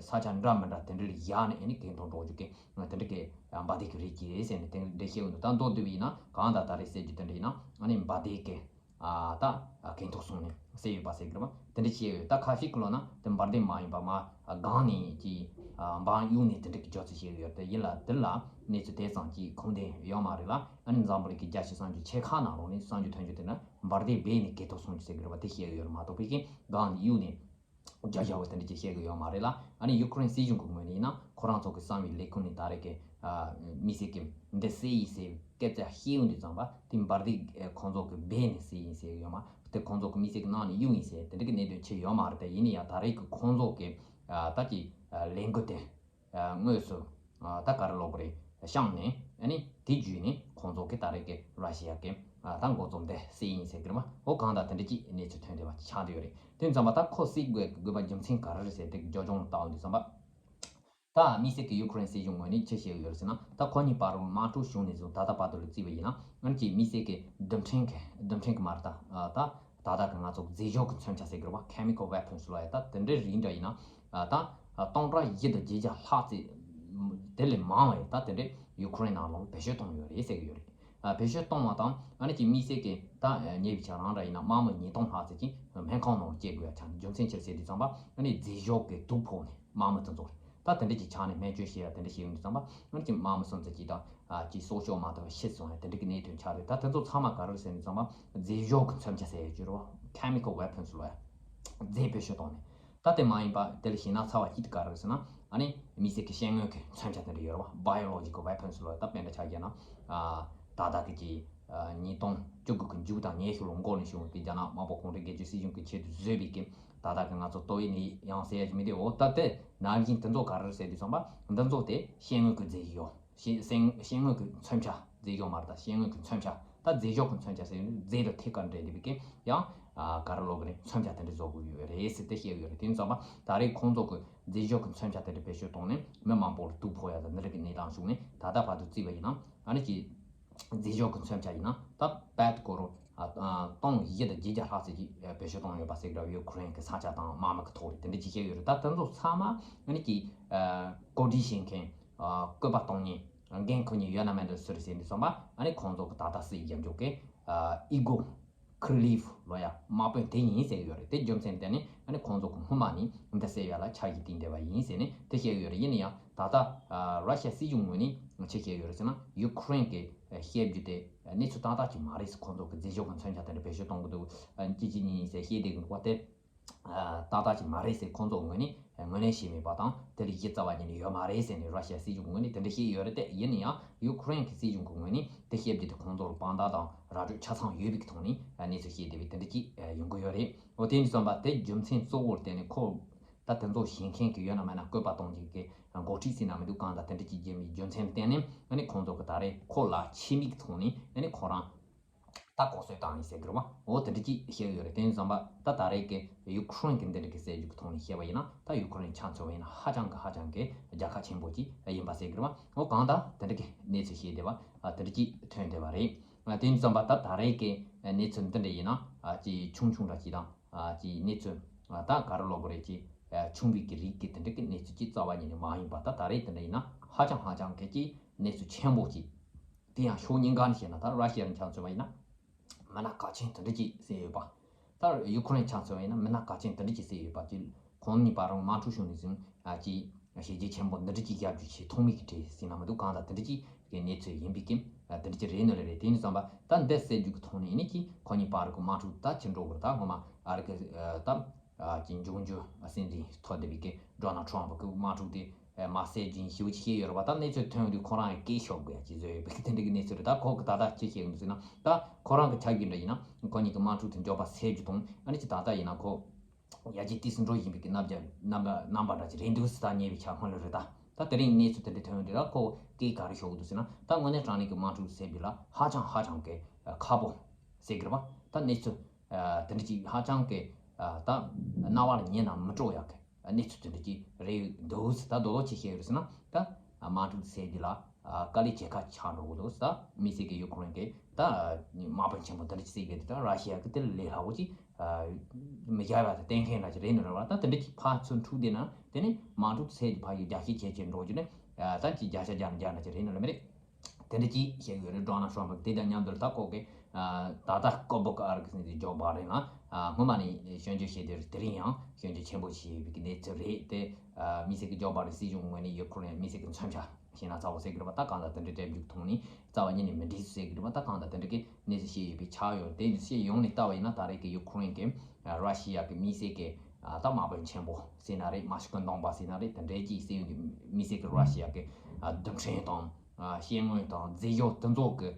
ས་ཆ་འདྲ་མི་འདྲ་དེ་འདྲ་ལ་ཡང་ནས་ཨ་ནི་གས་ཐོག་འགྲོ་རྒྱུ་གི་དེ་འདྲ་གི་འབར་མདེལ་གི་རིགས་ཅིག་རེད་ཟེར་ནས་དེ་འདྲ་བཤད་ཡོད་འདུག་ད་མདོར་བསྡུས་པ་ཡིན་ན་གང་ལྟར་ད་རེས་ཟེར་རྒྱུ་དེ་འདྲ་ཡིན་ན་ཨ་ནི་འབར་མདེལ་གི་ཨ་ད་ཨ་གས་ཐོག་སོང་ནས་བསད་ཡོད་པ་ཟེར་གི་རེད་བ། དེ་འདྲ་བྱས་ཡོད། ད་ཁ་ཤས་ཀྱི་ལོ་ན་དེ་འབར་མདེལ་མ་ཡིན་པ་མ་ཨ་སྒང་ནས་ཀྱི་ཨ་འབར་གཡུག་ནས་དེ་འདྲ་གི་བརྗོད་ཚིག་བཤད་གི་ཡོད་རེད། དེ་ཡིན་ལ་དེ་ལ་གནས་ཚུལ་དེ་ཙམ་གྱི་ཁུངས་ལྡན་ཡོད་མ་རེད་ལ། ཨ་ནི་འཛམ་བུ་གླིང་གི་རྒྱལ་སྤྱིའི་གསར་འགྱུར་ཆེ་ཁག་ནང་ལོགས་ནས་གསར་འགྱུར་ཐོན་རྒྱུ་དེ་ན་འབར་མདེལ་སྦས་ནས་གས་ཐོག་སོང་རྒྱུ་ཟེར་གི་རེད་བ། དེ་བཤད་གི་ཡོད་རེད་མ་གཏོགས་པའི་གི་སྒང་ནས་གཡུག་ནས་རྒྱ་ཞྭ་བོ་དེ་འདྲ་ཅིག་བཤད་གི་ཡོད་མ་རེད་ལ། ཨ་ནི་ཡུ་ཁུ་རེན་སྲིད་གཞུང་གི་ངོས་ནས་ཡིན་ན་ཁོ་རང་ཚོ་གི་གསང་བའི་ལས་ཁུངས་ནས་ད་རེས་ཀྱི་ཨ་དམིགས་བསལ་གྱི་འདི་བསད་ཡིན་ཟེར་སྐད་ཆ་བཤད་ཡོང་དུས་ཙམ་པ་དེ་འབར་མདེལ་ཁོང་ཚོ་གི་སྦས་ནས་བསད་ཡིན་ཟེར་གི་ཡོད་མ་དེ་ཁོང་ཚོ་གི་དམིགས་བསལ་གྱི་ནང་ནས་གཡུག་ཡིན་ཟེར་དེ་འདྲ་གི་གནད་དོན་ཅི་ཡོད་མ་རེད། དེ་ཡིན་ན་ཡང་ད་རེས་ཀྱི་ཁོང་ཚོ་གི་ཨ་ད་ཀྱི་ཨ་ལས་འགུལ་དེ། དངོས་སུ་ད་ག་རེ་ལབ་དགོས་རེད། བཤམས་ནས་ཨ་ནི་དེ་བརྒྱུད་ནས་ཁོང་ཚོ་གི་ད་རེས་ཀྱི་ར་ཤི་ཡ་གི་ད་འགོ་རྩོམ་དེ་བསད་ཡིན་ཟེར་གི་རེད་མ་འོ་གང་ལྟར་དེ་འདྲ་ཅིག་གནས་ཚུལ་ཐོན་བསྡད་པ་ཆགས་བསྡད་ཡོད་རེད། དེ་ཙམ་པ་ད་ཁོ་བསད་དགོས་ཀྱི་དགོས་པ་རྒྱུ་མཚན་ག་རེ་རེད་ཟེར་དེ་རྒྱབ་ལྗོངས་ལ་བལྟ་འོང་དུས་ཙམ་པ། ད་དམིགས་བསལ་གྱི་ཡུ་ཁུ་རེན་སྲིད་གཞུང་ངོས་ནས་ཅི་བཤད་ཡོད་རེད་ཟེར་ན་ད་ཁོ་གཉིས་བར་དུ་དམག་འཁྲུག་བྱུང་ནས་བཟུང་ད་ལྟ་བར་དུ་ལ་བརྩིས་པ་ཡིན་ན་ཨ་ནི་ཅིག་དམིགས་བསལ་གྱི་རྡུལ་ཕྲན་གྱི་རྡུལ་ཕྲན་གྱི་མ་རེད་ད་ད། ད་ལྟ་གི་ང་ཚོ་རྫས་སྦྱོར་གྱི་མཚོན་ཆ་ཟེར་གི་རེད་བ། chemical weapons ལབ་ཡ་ད་དེ་འདྲའི་རིགས་འདྲ་ཡིན་ན་ད་སྟོང་ཕྲག་བཞི་དང་བརྒྱད་བརྒྱ་ལྷག་ཙམ་དེ་ལས་མང་བ་ཡིན་ད་དེ་འདྲའི་ཡུ་ཁུ་རེན་ནང་ལ་བེད་སྤྱོད་གཏོང་ཡོད་རེད་ཟེར་གི་ཡོད་རེད། བེད་སྤྱོད་གཏོང་བ་དང་ཨ་ནི་ཅིག་དམིགས་བསལ་གྱི་ད་ཉེ་བའི་ཆར་རང་འདྲ་ཡིན་ན་དམག་མི་ཉིས་སྟོང་ལྷག་ཙམ་ཅིག་སྨན་ཁང་ནང་སྐྱེལ་དགོས་ཡ་ཆགས་ནས་རྒྱུ་མཚན་ཅི་ཟེར་དུས་ཙམ་པ་ཨ་ནི་རྫས་སྦྱོར་གྱི་དུག་ཕོག་ནས་དམག་མི་དེ་ཚོ་རེད། ད་དེ་འདྲ་ཅིག་ཆགས་ནས་སྨན་བཅོས་བྱེད་ཡ་དེ་འདྲ་བྱེད་ཡོང་དུས་ཙམ་པ་ཨ་ནི་ཅིག་དམག་མི་སུམ་ཅུ་ཅིག་དང་ཅིག་སྲོག་སྐྱོབ་མ་ཐུབ་པ་ཤི་སོང་ཡ་དེ་འདྲ་གི་གནད་དོན་ཆགས་རེད། ད་དེ་ཚོ་ཚང་མ་ག་རེ་རེད་ཟེར་ནས་ཙམ་པ་རྫས་སྦྱོར་གྱི་མཚོན་ཆ་ཟེར་ཡ་ཅིག་རེད་བ། chemical weapons ལབ་ཡ་རྫས་བེད་སྤྱོད་བཏང་ནས་ད་དེ་མ་ཡིན་པ་དེ་ལས་ཞེད་སྣང་ཚ་བ་ཅིག་དེ་ག་རེ་རེད་ཟེར་ན་ཨ་ནི་དམིགས་བསལ་གྱི་ཤེལ་དངོས་ཀྱི་མཚོན་ཆ་དེ་འདྲ་ཡོད་རེད་བ། biological weapons ལབ་ཡ་ད་དཔེ་འདྲ་ཆ་བཞག་ན་ད་ལྟ་གི་ཅིག་ཉིས་སྟོང་བཅུ་དགུ་གི་མཇུག་དང་ཉེ་ཤོས་ལ་འགོ་ནས་བྱུང་བའི་རྒྱ་ནག་དམར་པོ་གུང་ཁྲན་སྒེར་གཅོད་སྲིད་གཞུང་གི་ཆེད་དུ་བཟོས་པའི་གི་ད་ལྟ་གི་ང་ཚོ་ཏོག་དབྱིབས་ནད་ཡམས་ཟེར་ཡ་ཅིག་མི་འདུག་འོ་ད་དེ་ནང་བཞིན་དེ་ཚོ་ག་རེ་རེད་ཟེར་དུས་ཙམ་པ་འདི་ཚོ་དེ་ཤེལ་དངོས་ཀྱི་རྫས་ཡོད། ཤེལ་ཤེལ་ཤེལ་དངོས་ཀྱི་མཚོན་ཆ་རྫས་ཡོད་མ་རེད་ད་ཤེལ་དངོས་ཀྱི་མཚོན་ཆ་ ད་རྫས་སྦྱོར་གྱི་མཚོན་ཆ་ཟེར་ཡོད་ནི་རྫས་དང་ཐད་ཀར་འབྲེལ་བསྡད་པའི་གི་ཡང་ག་རེ་ལབ་དགོས་རེད། མཚོན་ཆ་དེ་འདྲ་བཟོ་དགོས་ཡོད་རེད་ཟེར་དེ་བཤད་ཡོད་རེད། དེ་ཡིན་ཙང་པ་ད་རེས་ཁོང་ཚོ་གི་རྫས་སྦྱོར་གྱི་མཚོན་ཆ་དེ་འདྲ་བེད་སྤྱོད་བཏང་ནས་མི་མང་པོ་ལ་དུག་ཕོག་ཡ་དང་འདི་འདྲ་གི་གནས་སྟངས་བྱུང་ནས། ད་ལྟ་བར་དུ་བརྩིས་པ་ཡིན་ན་ཨ་ནི་ཀྱི་རྫས་སྦྱོར་གྱི་མཚོན་ཆ་ཡིན་ན་ད་པད་ཀོ་རོ་ཨ་ཨ་སྟོང་བཞི་དང་བརྒྱད་བརྒྱ་ལྷག་ཙམ་ཅིག་བེད་སྤྱོད་བཏང་ཡོད་པ་ཟེར་གི་རེད། ཡུ་ཁུ་རེན་གྱི་ས་ཆ་དང་དམག་མི་གི་ཐོག་རེད། དེ་འདྲ་ཅིག་བཤད་ཡོད་རེད། ད་དེ་ཚོ་ཚང་མ་ཨ་ནི་ཀྱི་ཨ་གོ་སྒྲིག་བྱེད་མཁན་ཨ་བཀོད་པ་གཏོང་མཁན་འགན་འཁུར་མཁན་ཡོད་ན་མེད་ན་སུ་རེད་ཟེར་དུས་ཙམ་པ་ཨ་ནི་ཁོང་ཚོ་གི་ད་ལྟ་སྲིད་རྒྱབ་འཇོག་གི་ཨ་ཨི་གོ་ཁུ་ལིབ་ལོ་ཡ་དམག་དཔོན་དེ་ཡིན་ཟེར་གི་ཡོད་རེད། དེ་རྒྱུ་མཚན་དེ་ནི་ཨ་ནི་ཁོང་ཚོ་གི་སྔོན་མ་ནས་འདི་སེ་བ་ལ་ཆ་ཞིག་བཏིང་བསྡད་པ་ཡིན་ཟེར་ནས་དེ་བཤད་གི་ཡོད་རེད། ཡིན་ན་ཡང་ད་ལྟ་ཨ་ར་ཤི་ཡ་སྲིད་གཞུང་ངོས་ནས་ཆི་བཤད་གི་ཡོད་རེད་ཟེར་ན། ཡུ་ཁུ་རེན་གི་བཤད་རྒྱུ་དེ་གནས་ཚུལ་ཏག་ཏག་ཅིག་མ་རེད་ཟེར། ཁོང་ཚོ་གི་རྫས་སྦྱོར་གི་མཚོན་ཆ་དེ་འདྲ་བེད་སྤྱོད་གཏོང་གི་འདུག་ཅི་ཅི་ཉིན་ཉིན་ཟེར་བཤད་བསྡད་གི་འདུག་པ་དེ། ཏག་ཏག་ཅིག་མ་རེད་ཟེར་ཁོང་ཚོ་ངོས་ནས་ངོས་ལེན་བྱས་མེད་པ་དང་། དེ་ལ་གཞི་རྩ་བ་ཉིད་ནས་ཡོད་མ་རེད་ཟེར་ནས་ར་ཤི་ཡ་སྲིད་གཞུང་ངོས་ནས་དེ་འདྲ་བཤད་ཡོད་རེད། དེ་ཡིན་ན་ཡང་ཡུ་ཁུ་རེན་གྱི་སྲིད་གཞུང་གི་ངོས་ནས་དེ་བཤད་རྒྱུ་དེ་ཁོང་ཚོ་ལ་དཔང་རྟགས་དང་ར་སྤྲོད་ཆ་ཚང་ཡོད་པའི་ཐོག་ནས་གནས་ཚུལ་བཤད་བསྡད་པའི་དེ་འདྲ་ཅིག་ཡོང་གི་ཡོད་རེད། འོ་དེ་ཡིན་ཙམ་པ་དེ་རྒྱུ་མཚན་གཙོ་བོར་བརྟེན་ནས་ཁོ་ད་དེ་ཚོ་བྱེད་མཁན་གྱི་ཡོད་ན་མེད་ན་བཀོད་པ་གཏོང་མཁན་གྱི་འགོ་ཁྲིད་ཟེར་ན་མི་འདུག་གང་ལྟར་དེ་འདྲ་ཅིག་བརྒྱབ་པའི་རྒྱུ་མཚན་བརྟེན་ནས་ཨ་ནི་ཁོང་ཚོ་གི་ད་རེས་ཁོ་ལ་ཕྱི་མིག་ཐོག་ནས་ཨ་ནི་ཁོ་རང་ད་ལྐོག་གསོད་བཏང་ཡིན་ཟེར་གི་རེད་བ། འོ་དེ་འདྲ་ཅིག་བཤད་ཡོད་རེད། དེ་ཡིན་ཙམ་པ་ད་ད་རེས་ཀྱི་ཡུ་ཁུ་རེན་གྱི་འདི་འདྲ་གི་གསར་འགྱུར་གྱི་ཐོག་ནས་བཤད་པ་ཡིན་ན། ད་ཡུ་ཁུ་རེན་ཆ་མཚོན་པ་ཡིན་ན་ཧ་ཅང་གི་ཧ་ཅང་གི་རྒྱལ་ཁ་ཆེན་པོ་ཅིག་ཡིན་པ་ཟེར་གི་རེད་བ། འོ་གང་ལྟར་དེ་འདྲ་གི་གནས་ཚུལ་བཤད་བསྡད་པ་དེ་འདྲ་ཅིག་ཐོན་བསྡད་པ་རེད། དེ་ཡིན་ཙམ་པ་ད་ད་རེས་ཀྱི་གནས་ཚུལ་འདི་འདྲ་ཡིན་ན་ཅིག་ཆུང་ཆུང་འདྲ་ཅིག་དང་ཅིག་གནས་ཚུལ་ད་ག་རེ་ལབ་དགོས་རེད། ཅིག་ཆུང་བའི་གི་རིགས་ཀྱི་དེ་འདྲ་གི་གནས་ཚུལ་ཅིག་རྩ་བ་ཉིད་ནས་མ་ཡིན་པ། ད་ད་རེས་དེ་འདྲ་ཡིན་ན་ཧ་ཅང་ཧ་ཅང་གི་ཅིག་གནས་ཚུལ་ཆེན་པོ་ཅིག་དེ་ཡང་ཕྱོགས་གཉིས་ཀ་ནས་བཤད་ན། ད་ར་ཤི་ཡ་རང་ཆ་མཚོན་པ་ཡིན་ན་མི་སྣ་གལ་ཆེན་དེ་འདྲ་ཅིག་བསད་ཡོད་པ། ད་ཡུ་ཁུ་རེན་ཆ་མཚོན་པ་ཡིན་ན་མི་སྣ་གལ་ཆེན་དེ་འདྲ་ཅིག་བསད་ཡོད་པ་ཅིག་ཁོང་གཉིས་བར་རང་དམག་འཁྲུག་བྱུང་ནས་བཟུང་ཨ་ཅིག་བྱས་རྗེས་ཆེན་པོ་འདི་འདྲ་ཅིག་བརྒྱབ་རྒྱུ་ཞིག་ཐོགས་མེད་ཀྱི་གྲས་ཟེར་ན་མི་འདུག་གང་ལྟར་དེ་འདྲ་ཅིག་གི་གནས་ཚུལ་ཡིན་པའི་རྐྱེན་དེ་འདྲ་ཅིག་རེད་ནི་རེད། དེ་ཡིན་ཙམ་པ་ད་འདི་གསར་འགྱུར་གྱི་ཐོག་ནས་ཡིན་ནི་ཅིག་ཁོ་གཉིས་བར་གྱི་དམག་འཁྲུག་ད་ཅི་འགྲོ་དགོས། ད་སྔོན་མ་ཨ་རི་གི་ད་ཅིག་འབྱུང་འགྱུར་སྲིད་འཛིན་ཐོབ་བསྡད་པའི་གི་ཌོ་ནལ་ཊམ་པ་གི་དམག་འཁྲུག་དེ་མ་བསད་རྒྱུ་ཞེ་པོ་ཅིག་བཤད་ཡོད་རེད་པ། ད་གནས་ཚུལ་ཐོན་དུས་ཁོ་རང་ཡང་སྐད་ཤོར་དགོས་ཡ་ཅིག་བཟོས་ཡོད་པའི་གི་དེ་འདྲ་གི་གནས་ཚུལ་རེད། ད་ཁོ་གི་ད་ལྟ་ཅི་བཤད་ཡོང་ཟེར་ན། ད་ཁོ་རང་གི་ཆ་རྒྱུས་འདྲ་ཡིན་ན་ཁོ་གཉིས་ཀྱི་དམག་འཁྲུག་དེ་མགྱོགས་པ་སེལ་རྒྱུ་དང་། ཨ་ནི་ཅིག་ད་ལྟ་ཡིན་ན་ཁོ་ཡར་རྒྱས་དུས་སུ་འགྲོ་བཞིན་པའི་གི་རྣམ་རྒྱ་རྣམ་པ་རྣམ་པ་འདྲ་ཅིག་རེད་འདུག་ཟེར། ད་ཉེ་བའི་ཆར་སྔོན་ལ་རེད། ད་ད་དེ་རིང་གནས་ཚུལ་དེ་འདྲ་ཐོན་ཡོང་དུས་ད་ཁོ་སྐད་ག་རེ་ཤོར་གི་འདུག་ཟེར་ན། ད་དངོས་གནས་དྲང་གནས་ཀྱི་དམག་འཁྲུག་སེལ་བའི་ལ་ཧ་ཅང་ཧ་ཅང་གི་ཁག་པོ་ཟེར་གི་རེད་པ། ད་གནས་ཚུལ་དེ་འདྲ་ཅིག་ཧ་ཅང་གི་ད་རྣ་བར་ཉན་ན་མི་སྤྲོ་ཡག་གི་གནས་ཚུལ་དེ་འདྲ་ཅིག་རེད་འདུག་ཟེར། ད་རྡོག་རྡོག་ཅིག་བཤད་ཡོད་རེད་ཟེར་ན། ད་དམག་འཁྲུག་སེལ་དུས་ལ་དཀའ་ལས་ཇེ་ཁག་ཆགས་འགྲོ་གི་འདུག་ཟེར། ད་དམིགས་བསལ་གྱི་ཡུ་ཁུ་རེན་གྱི་ད་དམག་དཔོན་ཆེན་པོ་འདི་འདྲ་ཅིག་བསད་ཀྱི་འདུག་ད་ར་ཤི་ཡ་གི་དེ་ལས་སླ་བོ་ཅིག་མི་རྒྱལ་བ་དང་གཏན་འཁེལ་འདྲ་ཅིག་རེད་ནི་རེད་བ། ད་དེ་འདྲ་ཅིག་ཕར་ཚུར་འཁྲུག་བསྡད་ན་དེ་ནི་དམག་འཁྲུག་སེལ་དུས་ཕར་གྱི་རྒྱ་ཤེད་ཇེ་ཆེར་འགྲོ་རྒྱུ་ནི་ད་ཅིག་བརྒྱ་ཆ་བརྒྱ་ནས་བརྒྱ་འདྲ་ཅིག་རེད་ནི་རེད་མི་རེད། དེ་འདྲ་ཅིག་བཤད་ཡོད་རེད། ཌོ་ནལ་ཊམ་པ་དེ་དང་མཉམ་དུ་ད་ཁོ་གི་ད་ལྟ་སྐུ་སྲུང་གི་ཨ་རི་གི་སྲིད་འཛིན་ཇོ་བྷའི་ཌེན་ལ་སྔོན་མ་ནས་སྐྱོན་བརྗོད་བྱས་ཏེ་དེ་རིང་ཡང་སྐྱོན་བརྗོད་ཆེན་པོ་བྱས་ཡོད་པའི་གནས་ཚུལ་རེད། དེ་དམིགས་བསལ་གྱི་ཇོ་བྷའི་ཌེན་སྲིད་གཞུང་ངོས་ནས་ཡུ་ཁུ་རེན་དམིགས་བསལ་གྱི་མཚོན་ཆ་ཞེ་ན་ཚ་བོ་ཟེར་གི་རེད་པ། ད་གང་ལྟར་དེ་འདྲའི་གྲ་སྒྲིག་ཐོག་ནས་རྩ་བ་ཉིད་ནས་མི་འགྲིག་ཟེར་གི་རེད་པ། ད་གང་ལྟར་དེ་འདྲ་གི་གནས་ཚུལ་བཤད་ཡོད་པའི་ཆ་ཡོད། དེ་བཤད་ཡོང་ནས་ལྟ་བ་ཡིན་ན་ད་རེས་ཀྱི་ཡུ་ཁུ་རེན་གྱི་ར་ཤི་ཡ་གི་དམིགས་བསལ་གྱི་ད་དམག་དཔོན་ཆེན་པོ་ཟེར་ན་རེད། མ་ཤི་ཀུན་ཐང་པ་ཟེར་ན་རེད། དེ་འདྲའི་ཅིག་སྲིད་གཞུང་གི་དམིགས་བསལ་གྱི་ར་ཤི་ཡ་གི་རྡུལ་ཕྲན་དང་ཤེས་དངོས་དང་རྫས་སྦྱོར་དེ་ཚོ་གི་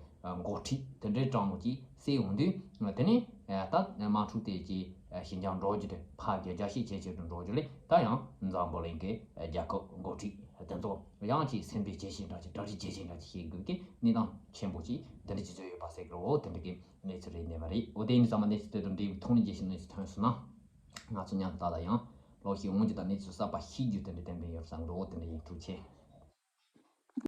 འགོ་ཁྲིད་དེ་འདྲའི་གྲངས་མང་ཅིག་བསད་ཡོང་དུས། དེ་ནས་ད་དམག་འཁྲུག་དེ་ཅིག་ཞི་འཇགས་འགྲོ་རྒྱུ་དེ་ཕར་གྱི་རྒྱ་ཤེད་ཇེ་ཆེ་རུ་འགྲོ་རྒྱུ་ལས་ད་ཡང་འཛམ་བུ་གླིང་གི་རྒྱལ་ཁབ་འགོ་ཁྲིད་དེ་ཚོ་ཡང་ཅིག་སེམས་ཁྲལ་ཇེ་ཆེ་འདྲ་ཅིག་གྲ་སྒྲིག་ཇེ་ཆེ་འདྲ་ཅིག་བྱེད་དགོས་ཀྱི་གནས་སྟངས་ཆེན་པོ་ཅིག་དེ་འདྲ་ཅིག་བཟོས་ཡོད་པ་ཟེར་གི་རེད། འོ་དེ་འདྲ་གི་གནས་ཚུལ་རེད་གནས་པ་རེད། འོ་དེ་ཡིན་ཙང་མ་གནས་ཚུལ་དེ་དང་འབྲེལ་བའི་ཐོག་ནས་རྒྱས་ཤིང་གནས་ཚུལ་ཐོན་སོང་ན། ང་ཚོ་མཉམ་དུ་ད་ལྟ་ཡང་ལོག་ཤིག་འོང་རྒྱུ་དང་གནས་ཚུལ་གསར་པ་ཤེས་རྒྱུ་དེ་འདྲ་ཏན་ཏན་ཡོད་བསམ་འགྲོ། འོ་དེ་འདྲ་ཡིན། ཐུགས་རྗེ་ཆེ།